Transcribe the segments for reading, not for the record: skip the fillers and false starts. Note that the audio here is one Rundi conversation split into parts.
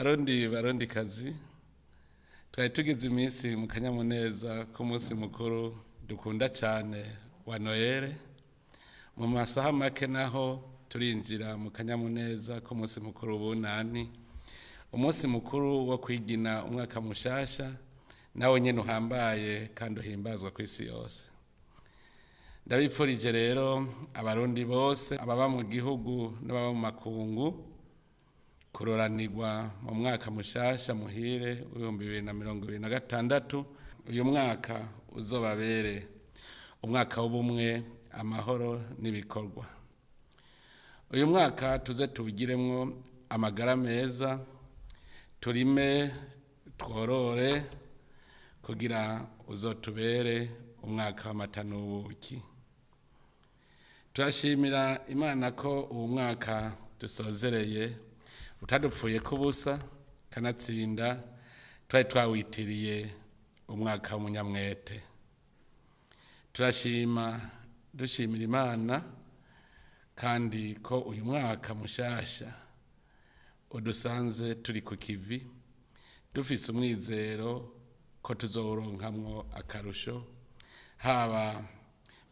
Barundi, barundi kazi, twari tugize iminsi mu kanyamuneza k'umunsi mukuru dukunda cyane wa Noël. Mu masaha make naho turinjira mu kanyamuneza k'umunsi mukuru w'Ubunani, umunsi mukuru wo kwigina umwaka mushasha, nawe nyene uhambaye kandi uhimbazwa ku isi yose. Ndabipfurije rero Abarundi bose, ababa mu gihugu n'ababa mu makungu, kuroranirwa mu mwaka mushasha muhire w'2026. Uyu mwaka uzobabere umwaka w'ubumwe, amahoro n'ibikorwa. Uyu mwaka tuze tuwugiremwo amagara meza, turime, tworore, kugira uzotubere umwaka w'amata n'ubuki. Turashimira Imana ko uwu mwaka dusozereye utadupfuye kubusa, kanatsinda twari twawitiriye umwaka w'umunyamwete. Turashima, dushimira Imana kandi ko uyu mwaka mushasha udusanze turi ku kivi, dufise umwizero ko tuzowuronkamwo akarusho, haba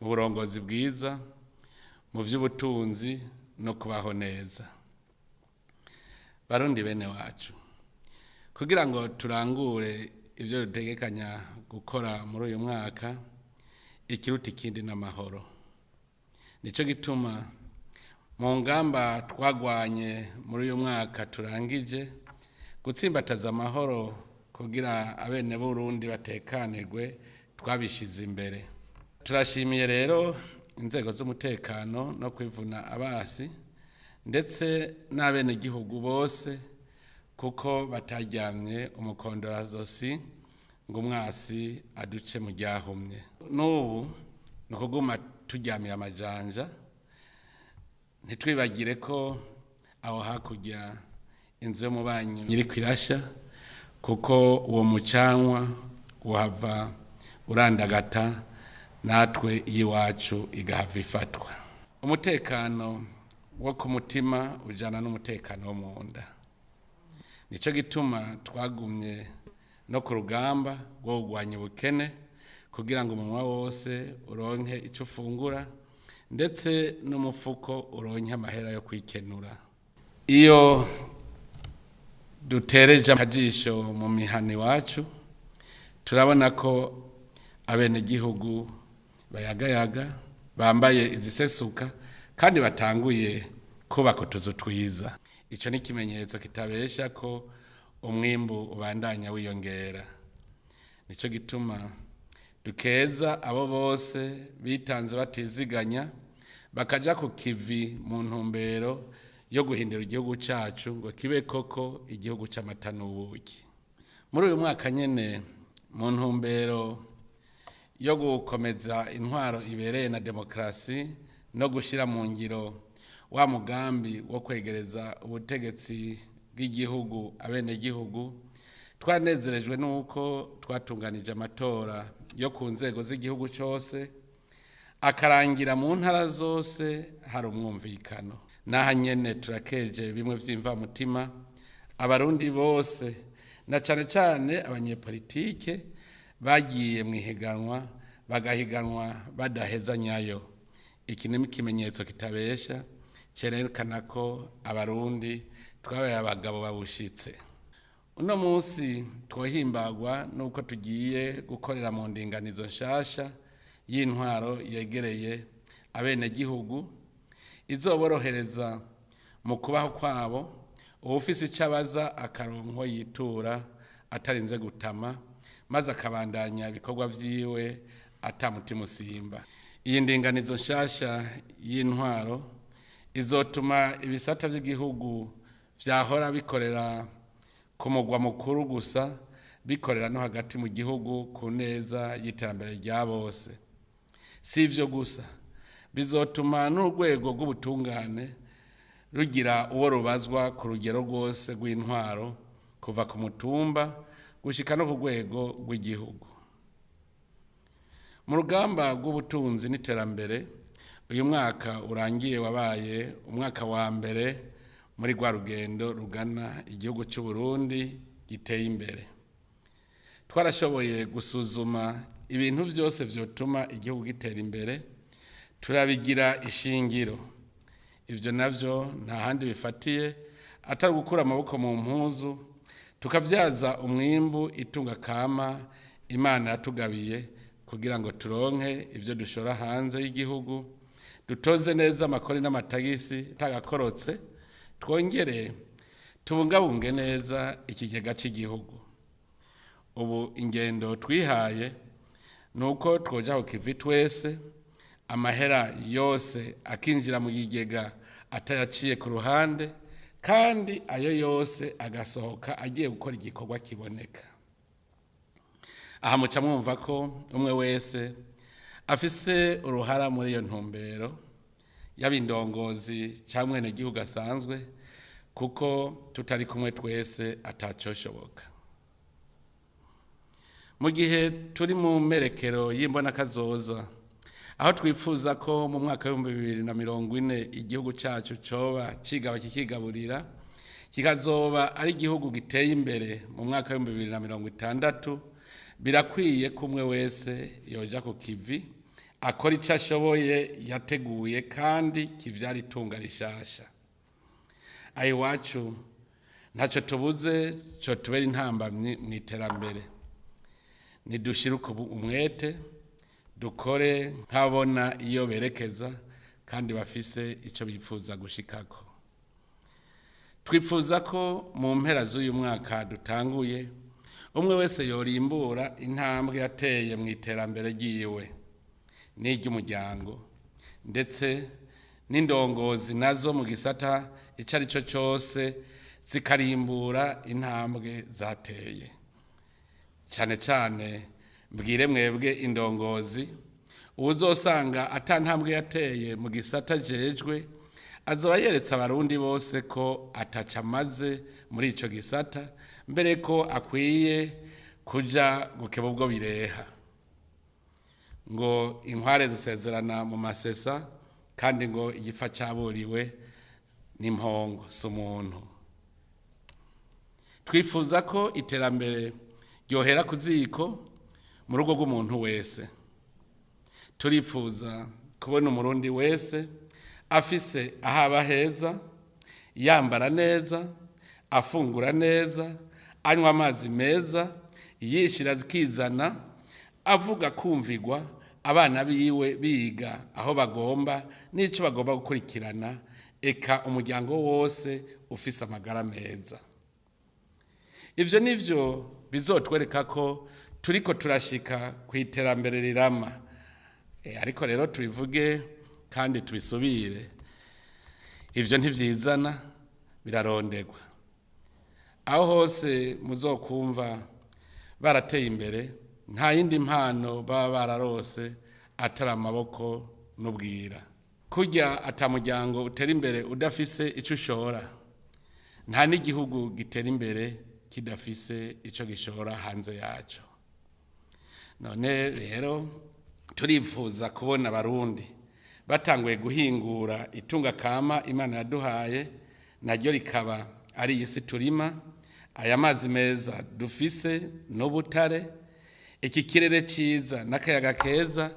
mu burongozi bwiza, mu vy'ubutunzi no kubaho neza. Barundi bene wacu, kugira ngo turangure ivyo dutegekanya gukora muri uyu mwaka, ikiruta ikindi n'amahoro. Nico gituma mu ngamba twagwanye muri uyu mwaka turangije, gutsimbataza amahoro kugira abene Burundi batekanirwe twabishize imbere. Turashimiye rero inzego z'umutekano no kwivuna abasi, ndetse n'abenegihugu bose, kuko bataryamye umukondorazosi ngo umwasi aduce mu ryahumye. N'ubu ni ukuguma turyamiye amajanja, ntitwibagire ko aho hakurya inzu y'umubanyi iriko irasha, kuko uwo mucanwa uhava urandagata, natwe iyiwacu igahava ifatwa. Umutekano wo ku mutima ujana n'umutekano wo mu nda. Nico gituma twagumye no ku rugamba rwo kurwanya ubukene, kugira ngo umunwa wose uronke ico ufungura, ndetse n'umufuko uronke amahera yo kwikenura. Iyo dutereje akajisho mu mihana iwacu, turabona ko abenegihugu bayagayaga, bambaye izisesuka kandi batanguye kubaka utuzu twiza. Ico ni ikimenyetso kitabesha ko umwimbu ubandanya wiyongera. Nico gituma dukeza abo bose bitanze batiziganya, bakaja ku kivi mu ntumbero yo guhindura igihugu cacu ngo kibe koko igihugu c'amata n'ubuki. Muri uyu mwaka nyene, mu ntumbero yo gukomeza intwaro ibereye na demokarasi no gushira mu ngiro wa mugambi wo kwegereza ubutegetsi bw'igihugu abenegihugu, twanezerejwe n'uko twatunganije amatora yo ku nzego z'igihugu cose, akarangira mu ntara zose hari umwumvikano. Naha nyene turakeje bimwe vy'imvamutima Abarundi bose, na cane cane abanyepolitike bagiye mw'ihiganwa, bagahiganwa badaheza nyayo. Iki ni ikimenyetso kitabesha cerekana ko Abarundi twabaye abagabo babushitse. Uno munsi twohimbagwa nuko tugiye gukorera mu ndinganizo nshasha y'intwaro yegereye abenegihugu, izoborohereza mu kubaho kwabo, uwufise ico abaza akaronko yitura atarinze gutama, maze akabandanya ibikorwa vyiwe ata mutima usimba. Iyi ndinganizo nshasha y'intwaro izotuma ibisata vy'igihugu vyahora bikorera ku mugwa mukuru gusa bikorera no hagati mu gihugu, ku neza y'iterambere rya bose. Si ivyo gusa, bizotuma n'urwego rw'ubutungane rugira uwo rubazwa ku rugero rwose rw'intwaro, kuva ku mutumba gushika no ku rwego rw'igihugu. Mu rugamba rw'ubutunzi n'iterambere, uyu mwaka urangiye wabaye umwaka wa mbere muri rwa rugendo rugana igihugu cy'u Burundi giteye imbere. Twarashoboye gusuzuma ibintu byose vyotuma igihugu gitera imbere, turabigira ishingiro. Ivyo navyo nta handi bifatiye atari gukura amaboko mu mpuzu, tukavyaza umwimbu itunga kama Imana yatugabiye kugira ngo turonke ivyo dushora hanze y'igihugu, dutoze neza amakori n'amatagisi tagakorotse, twongere tubungabunge neza ikigega cy'igihugu. Ubu ingendo twihaye nuko twoja ku kivi twese, amahera yose akinjira mu kigega atayaciye ku ruhande, kandi ayo yose agasohoka agiye gukora igikorwa kiboneka. Aha muca mwumva ko umwe wese afise uruhara muri iyo ntumbero, yaba indongozi cyangwa umwenegihugu asanzwe, kuko tutari kumwe twese atacoshoboka. Mu gihe turi mu merekero y'imbonakazoza, aho twifuza ko mu mwaka w'2040 igihugu cyacu coba cigaba kikigaburira, kikazoba ari igihugu giteye imbere mu mwaka w'2060, birakwiye ko umwe wese yoja ku kivi akora icyo ashoboye yateguye kandi kivyara itunga rishasha. Aho iwacu ntacyo tubuze cyo tubera intambamyi mu iterambere. Nidushire umwete, dukore nk'abona iyo berekeza kandi bafise icyo bifuza gushikako. Twifuza ko mu mpera z'uyu mwaka dutanguye, umwe wese yorimbura intambwe yateye mu iterambere ryiwe n'iry'umuryango, ndetse n'indongozi nazo mu gisata icyo ari cyo cyose zikarimbura intambwe zateye. Cyane cyane mbwire mwebwe indongozi, uwuzosanga ata ntambwe yateye mu gisata jejwe azoba yeretse abarundi bose ko ataca amaze muri ico gisata, mbere ko akwiye kuja gukeba ubwo bireha. Ngo inkware zisezerana mu masesa, kandi ngo igipfa caburiwe n'impongo si umuntu. Twifuza ko iterambere ryohera ku ziko mu rugo rw'umuntu wese. Turifuza kubona umurundi wese afise ahaba heza, yambara neza, afungura neza, anywa amazi meza, yishira akizana, avuga kumvigwa, abana biwe biga aho bagomba n'ico bagomba gukurikirana, eka umuryango wose ufise amagara meza. Ivyo nivyo bizotwereka ko turiko turashika ku iterambere rirama. Ariko rero tubivuge kandi tubisubire, ivyo ntivyizana, birarondegwa. Aho hose muzokumva barateye imbere, nta yindi mpano baba bararose atari amaboko n'ubwira. Kurya ata muryango utera imbere udafise ico ushora, nta n'igihugu gitera imbere kidafise ico gishora hanze yaco. None rero turifuza kubona abarundi batanguye guhingura itunga kama Imana yaduhaye, naryo rikaba ari iyi si turima, aya mazi meza dufise n'ubutare, iki kirere ciza n'akayaga keza,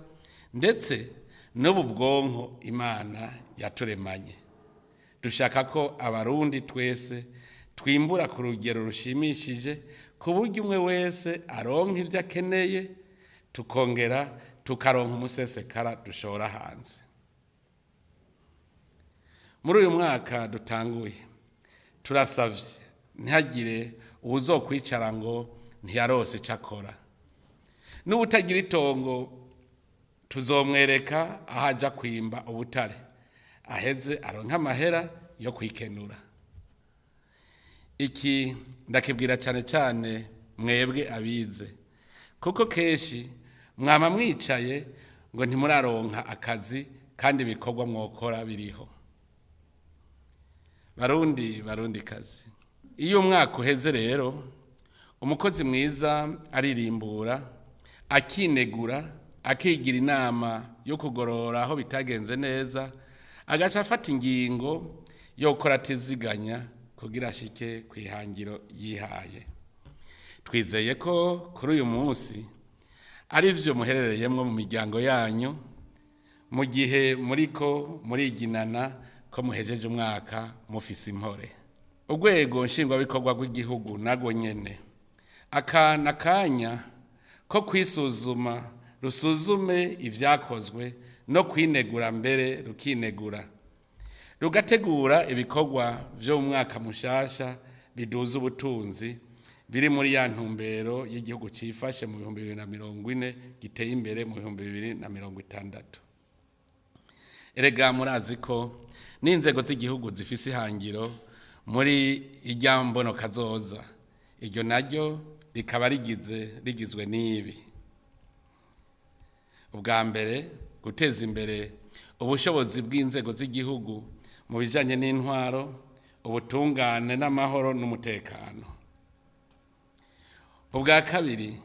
ndetse n'ubu bwonko Imana yaturemanye. Dushaka ko abarundi twese twimbura ku rugero rushimishije, ku buryo umwe wese aronka ivyo akeneye, tukongera tukaronka umusesekara dushora hanze. Muri uyu mwaka dutanguye, turasavye ntihagire uwuzokwicara ngo ntiyarose ico akora. N'ubutagira itongo tuzomwereka aho aja kwimba ubutare, aheze aronke amahera yo kwikenura. Iki ndakibwira cyane cyane mwebwe abize, kuko kenshi mwama mwicaye ngo ntimuraronka akazi kandi ibikorwa mwokora biriho. Barundi, barundi kazi, iyo umwaka uheze rero umukozi mwiza aririmbura, akinegura, akigira inama yo kugorora aho bitagenze neza, agaca afata ingingo yo gukora atiziganya kugira ashike ku ihangiro yihaye. Twizeye ko kuri uyu munsi ari byo muherereyemo mu miryango yanyu, mu gihe muriko muriginana ko muhejeje umwaka mufise impore. Urwego nshingwabikorwa rw'igihugu narwo nyene aka n'akanya ko kwisuzuma, rusuzume ivyakozwe no kwinegura mbere rukinegura, rugategura ibikorwa vyo mu mwaka mushasha biduza ubutunzi biri muri ya ntumbero y'igihugu cifashe mu 2040 giteye imbere mu 2060. Erega murazi ko n'inzego z'igihugu zifise ihangiro muri irya mbono kazoza, iryo naryo rikaba rigizwe n'ibi: ubwa mbere, guteza imbere ubushobozi bw'inzego z'igihugu mu bijanye n'intwaro, ubutungane n'amahoro n'umutekano. Ubwa kabiri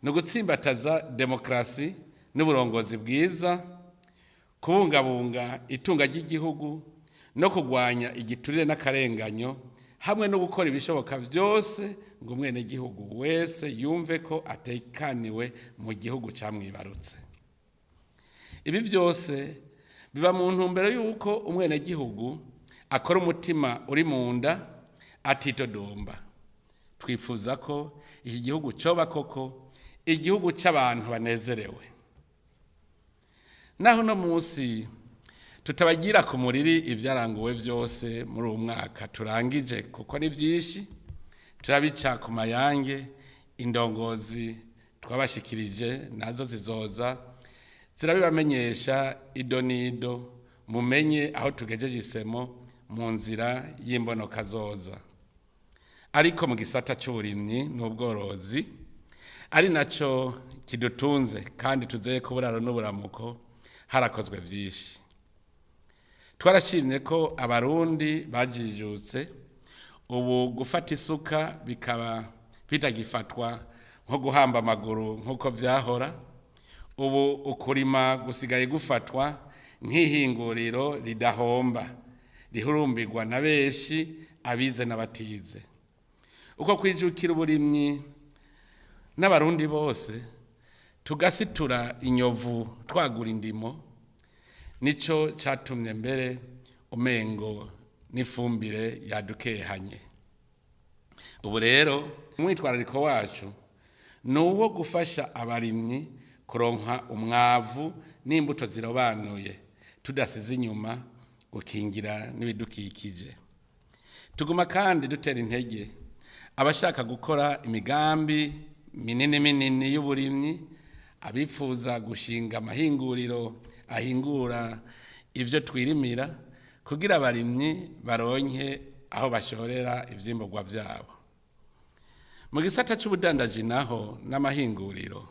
ni ugutsimbataza demokarasi n'uburongozi bwiza, kubungabunga itunga ry'igihugu no kurwanya igiturire n'akarenganyo, hamwe no gukora ibishoboka byose ngo umwenegihugu wese yumve ko atekaniwe mu gihugu camwibarutse. Ibi byose biba mu ntumbero y'uko umwenegihugu akora umutima uri mu nda atitodomba. Twifuza ko iki gihugu coba koko igihugu c'abantu banezerewe. Naho no munsi tutabagira ku muriri ivyaranguwe vyose muri uwu mwaka turangije, kuko ni vyinshi, turabica ku mayange. Indongozi twabashikirije nazo zizoza zirabibamenyesha ido n'ido, mumenye aho tugejeje isemo mu nzira y'imbono kazoza. Ariko mu gisata c'uburimyi n'ubworozi, ari naco kidutunze kandi tuzeye ko uburaro n'uburamuko, harakozwe vyinshi. Twarashimye ko Abarundi bajijutse, ubu gufata isuka bikaba bitagifatwa nko guhamba amaguru nk'uko vyahora. Ubu ukurima gusigaye gufatwa nk'ihinguriro ridahomba, rihurumbirwa na benshi, abize n'abatize. Uko kwijukira uburimyi n'Abarundi bose tugasitura inyovu twagura indimo, nico catumye mbere umengo n'ifumbire yadukehanye. Ubu rero umwitwarariko wacu ni uwo gufasha abarimyi kuronka umwavu n'imbuto zirobanuye, tudasize inyuma gukingira n'ibidukikije. Tuguma kandi dutera intege abashaka gukora imigambi minini minini y'uburimyi, abifuza gushinga amahinguriro ahingura ivyo twirimira, kugira abarimyi baronke aho bashorera ivyimburwa vyabo. Mu gisata c'ubudandaji naho n'amahinguriro,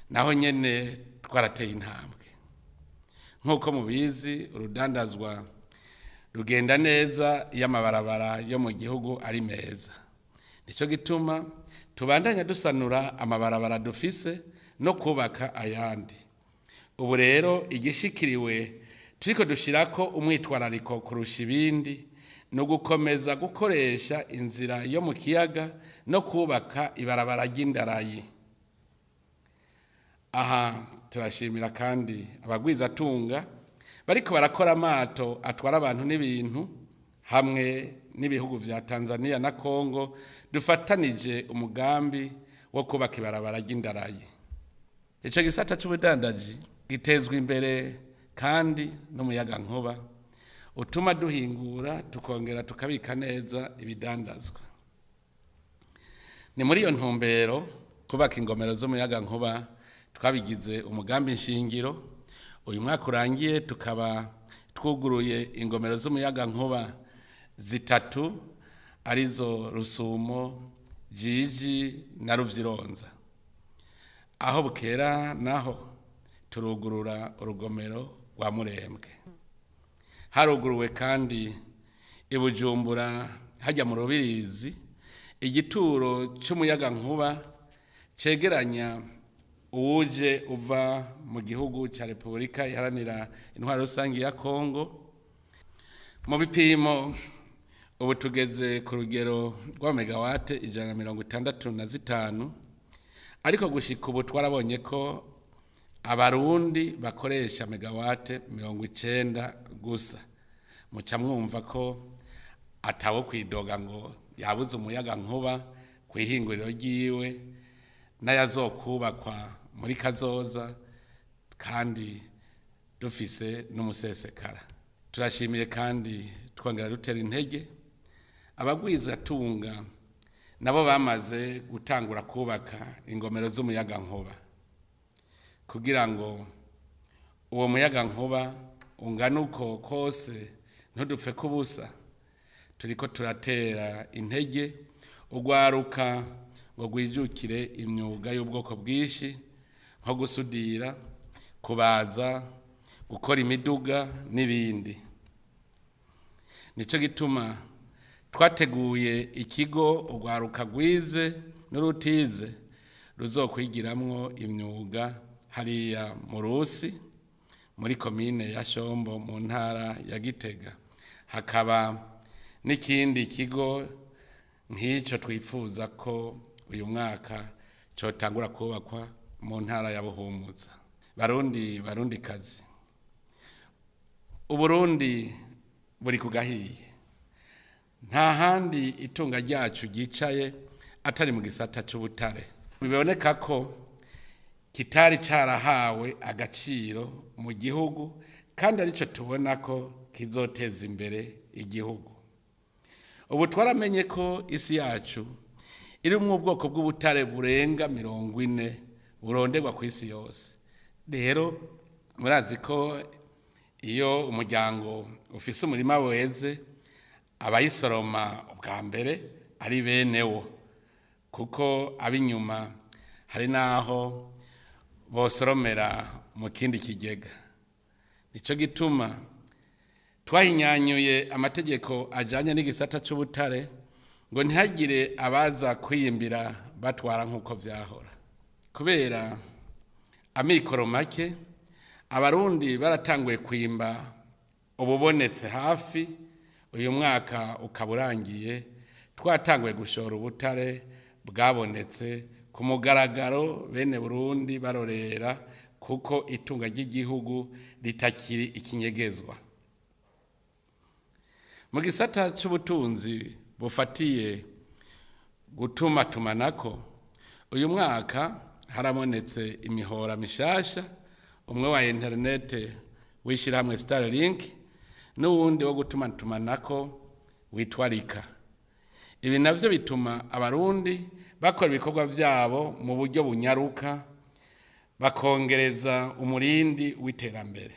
naho nyene twarateye intambwe. Nk'uko mubizi, urudandazwa rugenda neza iyo amabarabara yo mu gihugu ari meza. Nico gituma tubandanya dusanura amabarabara dufise no kubaka ayandi. Ubu rero igishikiriwe turiko dushirako umwitwarariko kurusha ibindi no gukomeza gukoresha inzira yo mu kiyaga no kubaka ibarabara ry'indarayi. Aha turashimira kandi abagwizatunga bariko barakora amato atwara abantu n'ibintu, hamwe n'ibihugu vya Tanzania na Congo dufatanije umugambi wo kubaka ibarabara ry'indarayi. Ico gisata c'ubudandaji gitezwa imbere kandi n'umuyaga nkuba utuma duhingura tukongera tukabika neza ibidandazwa. Ni muri iyo ntumbero kubaka ingomero z'umuyaga nkuba twabigize umugambi nshingiro. Uyu mwaka urangiye tukaba twuguruye ingomero z'umuyaga nkuba 3, arizo Rusumo, Jiji na Ruvyironza. Aho bukera naho turugurura urugomero rwa Murembwe. Haruguruwe kandi i Bujumbura hajya mu Rubirizi igituro c'umuyaga nkuba cegeranya uwuje uva mu gihugu ca Repubulika Iharanira Intwaro Rusangi ya Kongo. Mu bipimo ubu tugeze ku rugero rwa megawate 165, ariko gushika ubu twarabonye ko Abarundi bakoresha megawate 90 gusa. Muca mwumva ko atawo kwidoga ngo yabuze umuyaga nkuba ku ihinguriro ryiwe n'ayazokubakwa muri kazoza, kandi dufise n'umusesekara. Turashimiye kandi twongera dutera intege abagwizatunga nabo bamaze gutangura kubaka ingomero z'umuyaga nkuba, kugira ngo uwo muyaga nkuba ungana uko kose ntudupfe kubusa. Turiko turatera intege urwaruka ngo rwijukire imyuga y'ubwoko bwinshi nko gusudira, kubaza, gukora imiduga n'ibindi. Nico gituma twateguye ikigo urwaruka rwize n'urutize ruzokwigiramwo imyuga hariya mu Rusi muri komine ya Shombo mu ntara ya Gitega. Hakaba n'ikindi kigo nk'icyo twifuza ko uyu mwaka cotangura kubakwa mu ntara ya Buhumuza. Barundi, Barundi kazi, Uburundi buri kugahiye. Nta handi itunga ryacu ryicaye atari mu gisata c'ubutare. Biboneka ko kitari carahawe agaciro mu gihugu, kandi arico tubona ko kizoteza imbere igihugu. Ubu twaramenye ko isi yacu irimwo ubwoko bw'ubutare burenga 40 buronderwa ku isi yose. Rero murazi ko iyo umuryango ufise umurima weze, abayisoroma ubwa mbere ari benewo, kuko ab'inyuma hari naho bosoromera mu kindi kigega. Nico gituma twahinyanyuye amategeko ajanye n'igisata c'ubutare ngo ntihagire abaza kwiyimbira batwara nk'uko vyahora. Kubera amikoro make, Abarundi baratanguye kwimba ububonetse hafi. Uyu mwaka ukaba urangiye twatanguye gushora ubutare bwabonetse ku mugaragaro, bene Burundi barorera, kuko itunga ry'igihugu ritakiri ikinyegezwa. Mu gisata c'ubutunzi bufatiye gutuma tumanako, uyu mwaka harabonetse imihora mishasha, umwe wa interinete w'ishirahamwe Starlink n'uwundi wo gutuma tumanako witwa Rika. Ibi navyo bituma Abarundi bakora ibikorwa vyabo mu buryo bunyaruka, bakongereza umurindi w'iterambere.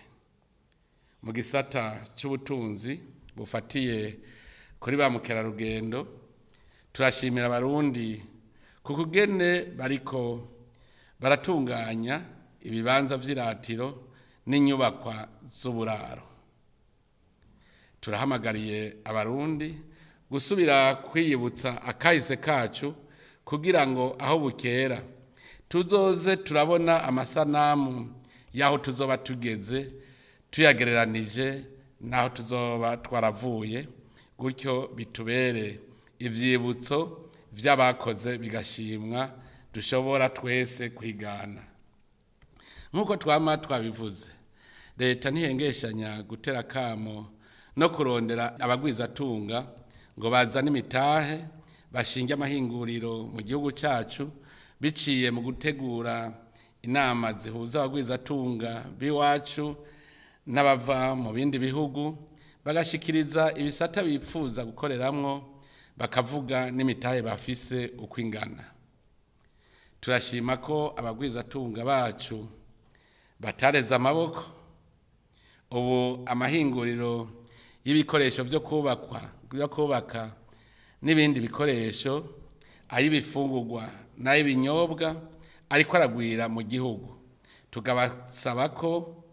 Mu gisata c'ubutunzi bufatiye kuri ba mukerarugendo, turashimira Abarundi ku kugene bariko baratunganya ibibanza vy'iratiro n'inyubakwa z'uburaro. Turahamagariye Abarundi gusubira kwiyibutsa akahise kacu, kugira ngo aho bukera tuzoze turabona amasanamu y'aho tuzoba tugeze tuyagereranije n'aho tuzoba twaravuye, gutyo bitubere ivyibutso vy'abakoze bigashimwa dushobora twese kwigana. Nk'uko twama twabivuze, leta ntihengeshanya gutera kamo no kurondera abagwizatunga ngo bazane imitahe bashinge amahinguriro mu gihugu cacu, biciye mu gutegura inama zihuza abagwizatunga b'iwacu n'abava mu bindi bihugu, bagashikiriza ibisata bipfuza gukoreramwo, bakavuga n'imitahe bafise uko ingana. Turashima ko abagwizatunga bacu batareze amaboko. Ubu amahinguriro y'ibikoresho vyo kubaka n'ibindi bikoresho, ay'ibifungurwa n'ay'ibinyobwa ariko aragwira mu gihugu. Tukabasaba ko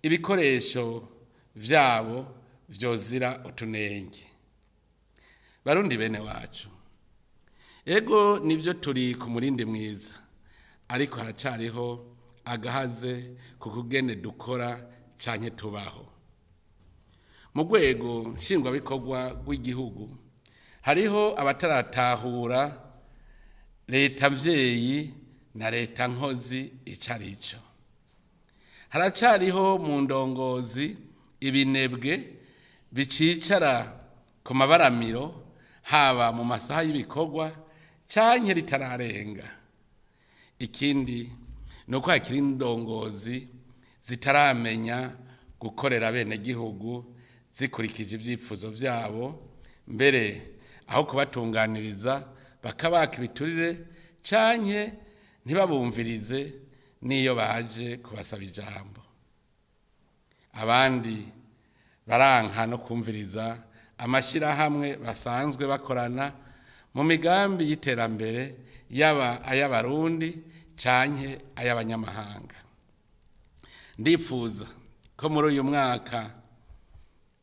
ibikoresho vyabo vyozira utunenge. Barundi bene wacu, ego nivyo turi ku murindi mwiza, ariko haracariho agahaze ku kugene dukora canke tubaho. Mu rwego nshingwabikorwa rw'igihugu hariho abataratahura leta mvyeyi na leta nkozi icarico. Haracariho mu ndongozi ibinebwe bicicara ku mabaramiro, haba mu masaha y'ibikorwa canke ritararenga. Ikindi ni uko hakiri indongozi zitaramenya gukorera bene gihugu zikurikije ivyifuzo vyabo, mbere aho kubatunganiriza bakabaka ibiturire canke ntibabumvirize n'iyo baje kubasaba ijambo. Abandi baranka no kumviriza amashirahamwe basanzwe bakorana mu migambi y'iterambere, yaba ay'abarundi canke ay'abanyamahanga. Ndipfuza ko muri uyu mwaka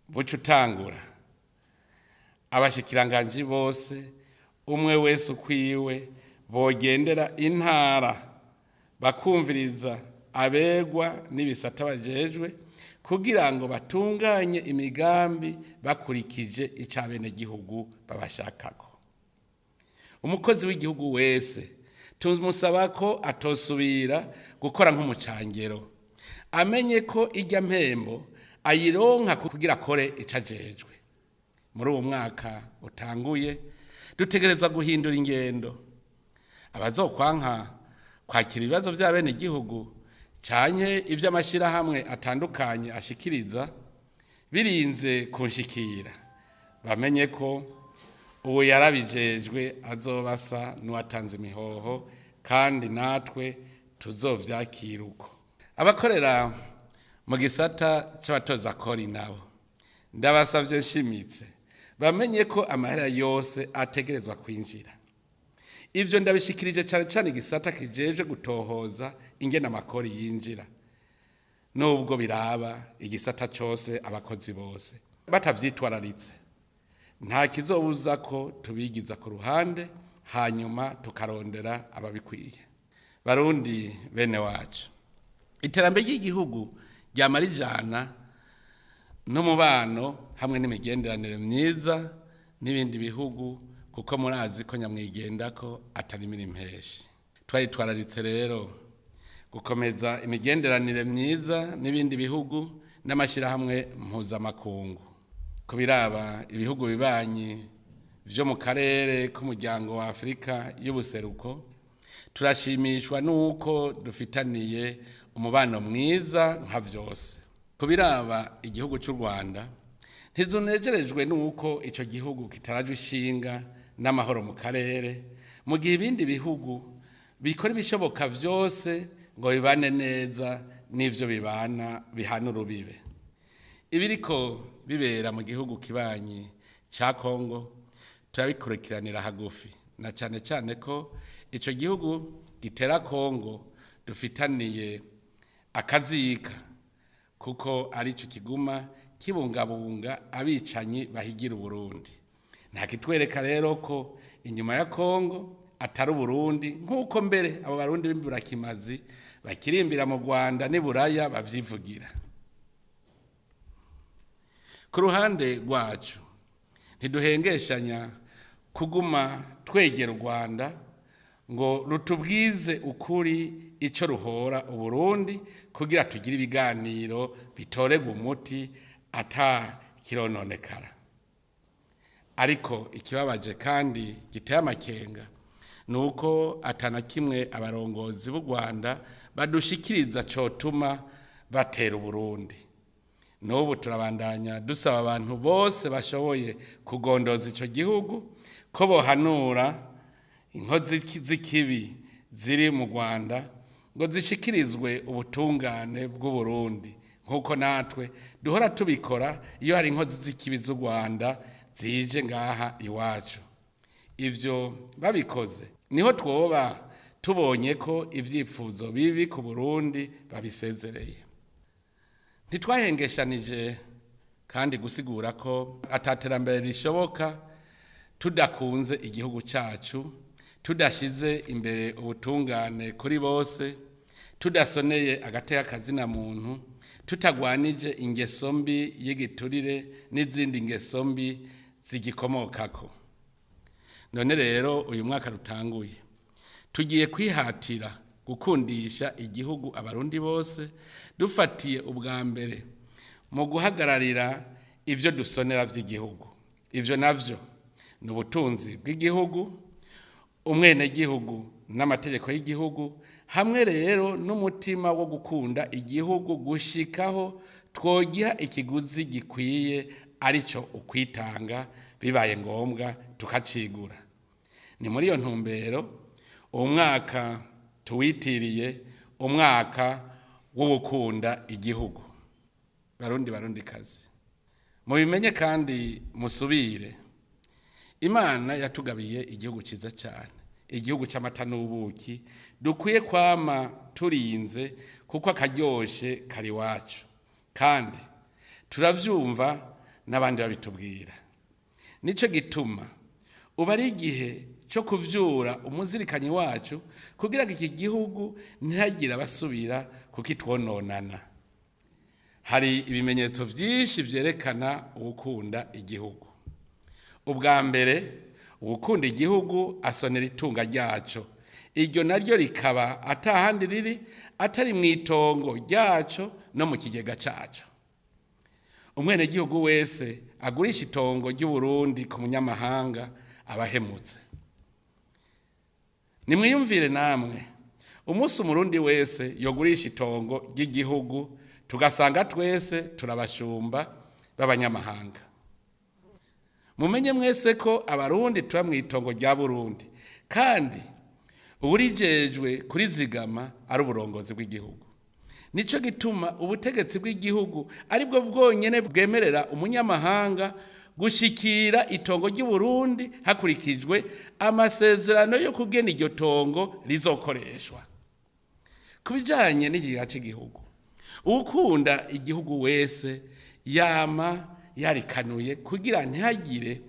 buca utangura abashikiranganji bose umwe wese ukwiwe bogendera intara bakumviriza abegwa n'ibisata bajejwe kugira ngo batunganye imigambi bakurikije icabenegihugu babashakako. Umukozi w'igihugu wese tumusaba ko atosubira gukora nk'umucangero, amenye ko irya mpembo ayironka kugira akore icajejwe. Muri uwo mwaka utanguye dutegerezwa guhindura ingendo. Abazokwanka kwakira ibibazo vy'abenegihugu canke ivy'amashirahamwe atandukanye ashikiriza birinze kunshikira, bamenye ko uwo yarabijejwe azobasa n'uwatanze imihoho, kandi natwe tuzovyakira uko. Abakorera mu gisata c'abatoza kori nabo ndabasavye nshimitse bamenye ko amahera yose ategerezwa kwinjira. Ivyo ndabishikirije cane cane igisata kijejwe gutohoza ingene amakori yinjira, nubwo biraba igisata cose abakozi bose batavyitwararitse nta kizobuza ko tubigiza ku ruhande, hanyuma tukarondera ababikwiye. Barundi bene wacu, iterambere ry'igihugu ryamara ijana n'umubano hamwe n'imigenderanire myiza n'ibindi bihugu, kuko murazi ko nyamwigenda ko atarimira impeshi. Twaritwararitse rero gukomeza imigenderanire myiza n'ibindi bihugu n'amashirahamwe mpuzamakungu. Ku biraba ibihugu bibanyi vyo mu karere k'umuryango wa Afrika y'ubuseruko, turashimishwa nuko dufitaniye umubano mwiza nka vyose. Ku biraba igihugu c'u Rwanda, ntizunejerejwe nuko ico gihugu kitarajwe ishinga n'amahoro mu karere, mu gihe ibindi bihugu bikora ibishoboka vyose ngo bibane neza n'ivyo bibana bihana urubibe. Ibiriko bibera mu gihugu kibanyi ca Kongo turabikurikiranira hagufi, na cane cane ko ico gihugu gitera Kongo dufitaniye akazika, kuko arico kiguma kibungabunga abicanyi bahigira Uburundi. Nta kitwereka rero ko inyuma ya Kongo atari Uburundi, nk'uko mbere abo Barundi b'imburakimazi bakirimbira mu Rwanda n'i Buraya bavyivugira. Ku ruhande rwacu ntiduhengeshanya kuguma twegera u Rwanda ngo rutubwize ukuri ico ruhora Uburundi, kugira tugire ibiganiro bitoregwa umuti ata kirononekara. Ariko ikibabaje kandi giteye amakenga nuko atana kimwe abarongozi b'u Rwanda badushikiriza cotuma batera Uburundi. N'ubu turabandanya dusaba abantu bose bashoboye kugondoza ico gihugu ko bohanura inkozi z'ikibi ziri mu Rwanda ngo zishikirizwe ubutungane bw'Uburundi, nk'uko natwe duhora tubikora iyo hari inkozi z'ikibi z'u Rwanda zije ngaha iwacu. Ivyo babikoze niho twoba tubonye ko ivyifuzo bibi ku Burundi babisezereye. Ntitwahengeshanije kandi gusigura ko ataterambere rishoboka tudakunze igihugu cacu, tudashize imbere ubutungane kuri bose, tudasoneye agateka kazina muntu, Tutagwanije ingeso mbi y'igiturire n'izindi ngeso mbi zigikomokako. None rero uyu mwaka rutanguye, tugiye kwihatira gukundisha igihugu Abarundi bose, dufatiye ubwa mbere mu guhagararira ivyo dusonera vy'igihugu. Ivyo navyo ni ubutunzi bw'igihugu, umwenegihugu n'amategeko y'igihugu, hamwe rero n'umutima wo gukunda igihugu gushikaho twogiha ikiguzi gikwiye, arico ukwitanga, bibaye ngombwa tukacigura. Ni muri iyo ntumbero uwo mwaka tuwitiriye umwaka wo gukunda igihugu. Barundi, Barundi kazi, mubimenye kandi musubire, Imana yatugabiye igihugu cyiza cyane, igihugu cy'amata n'ubuki, dukwiye kwama turinze kuko akaryoshe kari iwacu, kandi turavyumva n'abandi babitubwira. Nico gituma uba ari igihe cyo kuvyura umuzirikanyi wacu kugira ngo iki gihugu ntihagire abasubira kukitwononana. Hari ibimenyetso vyinshi vyerekana uwukunda igihugu. Ubwa mbere, uwukunda igihugu asonera itunga ryaco, iryo naryo rikaba atahandi riri atari mw'itongo ryaco no mu kigega caco. Umwenegihugu wese agurisha itongo ry'Uburundi ku munyamahanga abahemutse. Nimwiyumvire namwe umunsi Umurundi wese yogurisha itongo ry'igihugu, tugasanga twese turabashumba b'abanyamahanga. Mumenye mwese ko Abarundi tuba mw'itongo rya Burundi, kandi uburijejwe kurizigama ari uburongozi bw'igihugu. Nico gituma ubutegetsi bw'igihugu aribwo bwonyene bwemerera umunyamahanga gushikira itongo ry'Uburundi hakurikijwe amasezerano yo kugena iryo tongo rizokoreshwa. Ku bijanye n'ikigega c'igihugu, uwukunda igihugu wese yama yarikanuye kugira ntihagire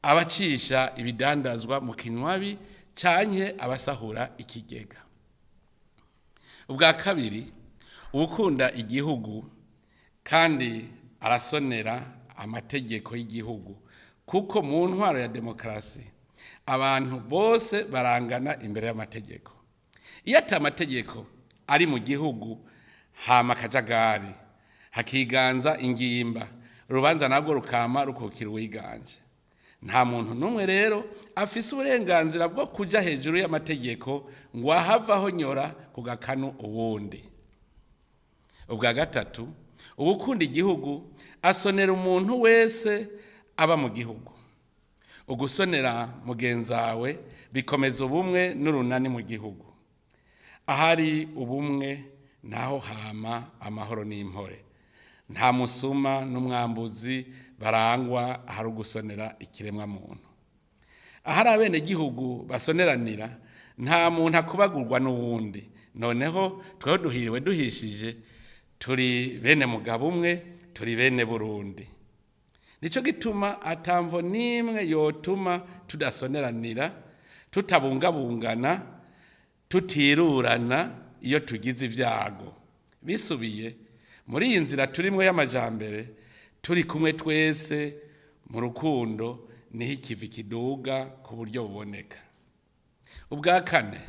abacisha ibidandazwa mu kinywabi canke abasahura ikigega. Ubwa kabiri, uwukunda igihugu kandi arasonera amategeko y'igihugu, kuko mu ntwaro ya demokarasi abantu bose barangana imbere y'amategeko. Iyo ata amategeko ari mu gihugu, hama akajagari, hakiganza ingimba, urubanza nabwo rukama rukukira uwiganje. Nta muntu n'umwe rero afise uburenganzira bwo kuja hejuru y'amategeko ngo ahavaho nyora ku gakanu uwundi. Ubwa gatatu, uwukunda igihugu asonera umuntu wese aba mu gihugu. Ugusonera mugenzawe bikomeza ubumwe n'urunani mu gihugu. Ahari ubumwe naho hama amahoro n'impore. Nta musuma n'umwambuzi barangwa ahari ugusonera ikiremwa muntu. Ahari abenegihugu basoneranira, nta muntu akubagurwa n'uwundi. Noneho tweho duhiriwe duhishije, turi bene mugabo umwe, turi bene Burundi. Nico gituma atamvo nimwe yotuma tudasoneranira, tutabungabungana, tutirurana iyo tugize ibyago. Bisubiye muri iyi nzira turimwo y'amajambere, turi kumwe twese mu rukundo, niho ikivi kiduga ku buryo buboneka. Ubwa kane,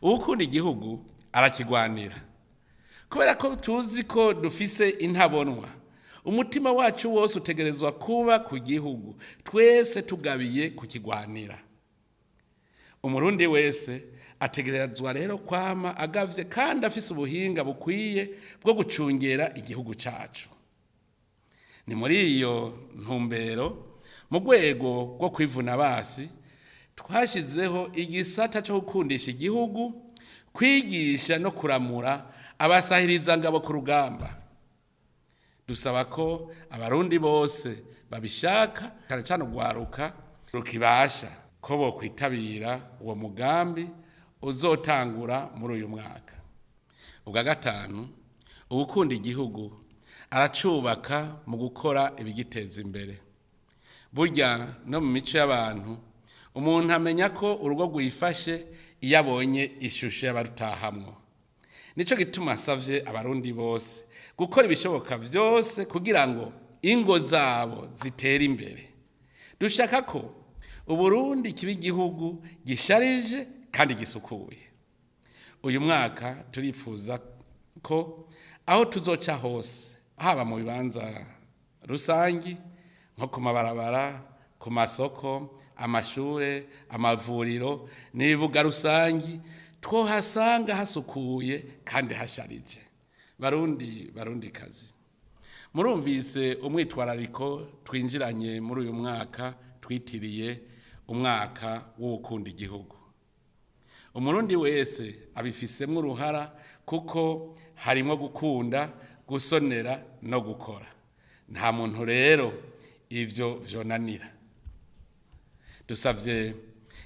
uwukunda igihugu arakigwanira. Kubera ko tuzi ko dufise intabonwa, umutima wacu wose utegerezwa kuba ku gihugu, twese tugabiye kukigwanira. Umurundi wese ategerezwa rero kwama agavye kandi afise ubuhinga bukwiye bwo gucungera igihugu cacu. Ni muri iyo ntumbero, mu rwego rwo kwivuna basi, twashizeho igisata cyo gukundisha igihugu, kwigisha no kuramura abasahiriza ngabo ku rugamba. Dusaba ko Abarundi bose babishaka, cyane cyane urwaruka rukibasha, ko bokwitabira uwo mugambi uzotangura muri uyu mwaka. Ubwa gatanu, uwukunda igihugu aracubaka mu gukora ibigiteza imbere. Burya no mu mico y'abantu, umuntu amenya ko urugo rwifashe iyo abonye ishusho y'abarutahamwo. Nico gituma nsavye Abarundi bose gukora ibishoboka vyose kugira ngo ingo zabo zitere imbere. Dushaka ko Uburundi kiba igihugu gisharije kandi gisukuye. Uyu mwaka turifuza ko aho tuzoca hose, haba mu bibanza rusangi nko ku mabarabara, ku masoko, amashure, amavuriro n'ibibuga rusangi, twohasanga hasukuye kandi hasharije. Barundi, Barundi kazi, murumvise umwitwarariko twinjiranye muri uyu mwaka twitiriye umwaka w'ukunda igihugu. Umurundi wese abifisemwo uruhara kuko harimo gukunda, gusonera no gukora. Nta muntu rero ivyo vyonanira. Dusavye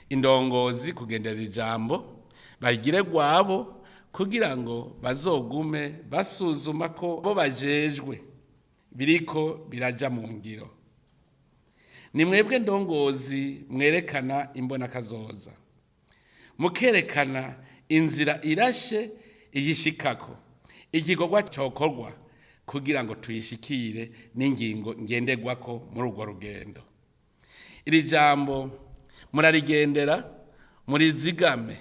indongozi kugendera ijambo bagire gwabo kugira ngo bazogume basuzuma ko bo bajejwe biriko biraja mu ngiro. Ni mwebwe ndongozi mwerekana imbona kazoza, mukerekana inzira irashe iyishikako, igikorwa cokorwa kugira ngo tuyishikire n'ingingo ngenderwako muri urwo rugendo. Iri jambo murarigendera, murizigame,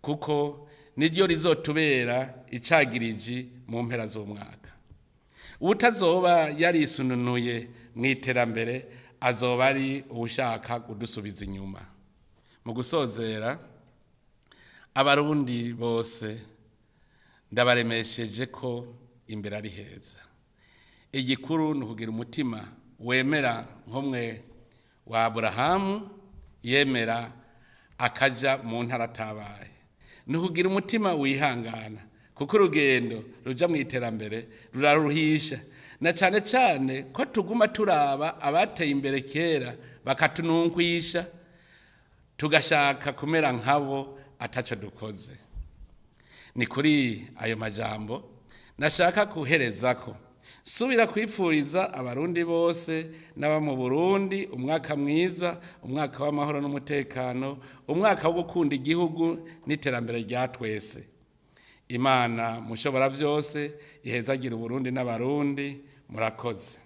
kuko niryo rizotubera icagiriji mu mpera z'umwaka. Utazoba yarisununuye mu iterambere azoba ari uwushaka kudusubiza inyuma. Mu gusozera, Abarundi bose ndabaremesheje ko imbere ari heza. Igikuru ni ukugira umutima wemera nk'umwe wa Aburahamu yemera akaja mu ntara atabaye. Ni ukugira umutima wihangana, kuko urugendo ruja mu iterambere ruraruhisha, na cane cane ko tuguma turaba abateye imbere kera bakatununkwisha, tugashaka kumera nkabo ataco dukoze. Ni kuri ayo majambo nashaka kuherezako subira kwipfuriza Abarundi bose n'aba mu Burundi umwaka mwiza, umwaka w'amahoro n'umutekano, umwaka wo gukunda igihugu n'iterambere rya twese. Imana mushobora vyose ihezagira Uburundi n'Abarundi. Murakoze.